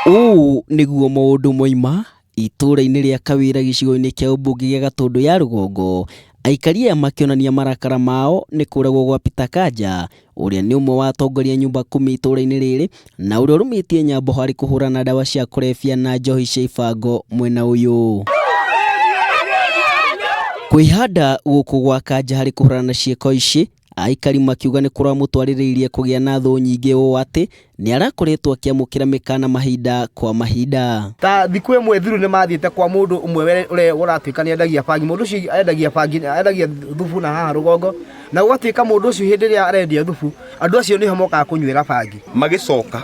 Ũũ nĩguo maũndũ moima itũũra-inĩ rĩa Kawĩra gĩcigo-inĩ kĩa ũmbunge gĩa Gatũndũ ya Rũgongo, aikari aya makĩonania marakara mao nĩ kũragwo gwa Peter Kanja, ũrĩa nĩ ũmwe wa atongoria nyumba kumi itũũra-inĩ rĩrĩ na ũrĩa ũrũmĩtie nyambo harĩ kũhũrana ndawa cia kũrebia na njohi cia ibango mwena ũyũ. Kwĩhanda gũkũ gwa Kanja harĩ kũhũrana na ciĩko ici, aikari makiuga nĩ kũramũtwarĩrĩirie kũgĩa na thũ nyingĩ ũũ atĩ nĩ arakoretwo akĩamũkĩra mĩkana mahinda kwa mahinda. Ta thikũ ĩmwe thiru nĩ mathiĩte kwa mũndũ ũmwe ũrĩa ũratuĩka nĩ endagia bangi. Mũndũ ũcio endagia bangi, endagia thubu na haha rũgongo, na gũgatuĩka mũndũ ũcio hĩndĩ ĩrĩa arendia thubu, andũ acio nĩho mokaga kũnyuĩra bangi. Magĩcoka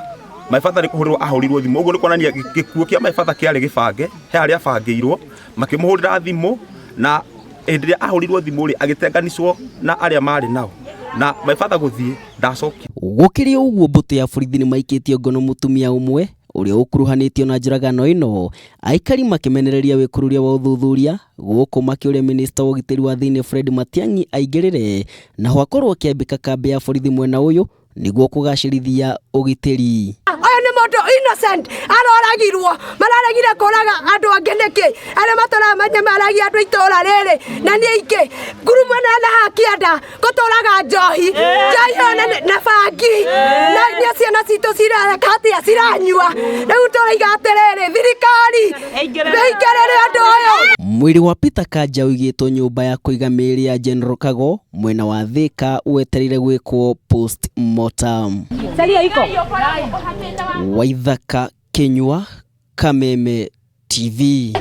my father nĩ kũhũrĩrwo ahũrirwo thimũ, ũguo nĩ kuonania gĩkuũ kĩa my father kĩarĩ gĩbange, he harĩa abangĩirwo, makĩmũhũrĩra thimũ na hĩndĩ ĩrĩa ahũrirwo thimũ rĩ, agĩtenganicwo na arĩa marĩ nao, na my father gũthiĩ ndacokire. Gũkĩrĩ ũguo mbũtũ ya borithi nĩ maikĩtie ngono mũtumia ũmwe ũrĩa ũkuruhanĩtio na njũragano ĩno, aikari makĩmenereria wĩkururia wa ũthuthuria gũkũ makĩũria minista wa ũgitĩri wa thĩinĩ Fred Matiang'i aingĩrĩre naho akorwo akĩambĩka kambĩ ya borithi mwena ũyũ nĩguo kũgacĩrithia ũgitĩri. Ũyũ nĩ mũndũ innocent aroragirwo, mararegire kũraga andũ angĩ nĩkĩ? Arĩa matũraga manyamaragia andũ itũra rĩrĩ na niĩ ingĩ ngurumo ĩno na haha kĩanda gũtũraga njohi njohi ĩyo na bangi na nĩ ciana citũ cireka atĩa ciranyua. Rĩu tũraiga atĩrĩrĩ, thirikari ĩingĩrĩre ũndũ ũyũ. Mwĩrĩ wa Peter Kanja ũigĩtwo nyũmba ya kũiga mĩĩrĩ ya General Kago mwena wa Thika wetereire gwĩkwo post mortem. Waithaka Kinyua, Kameme TV.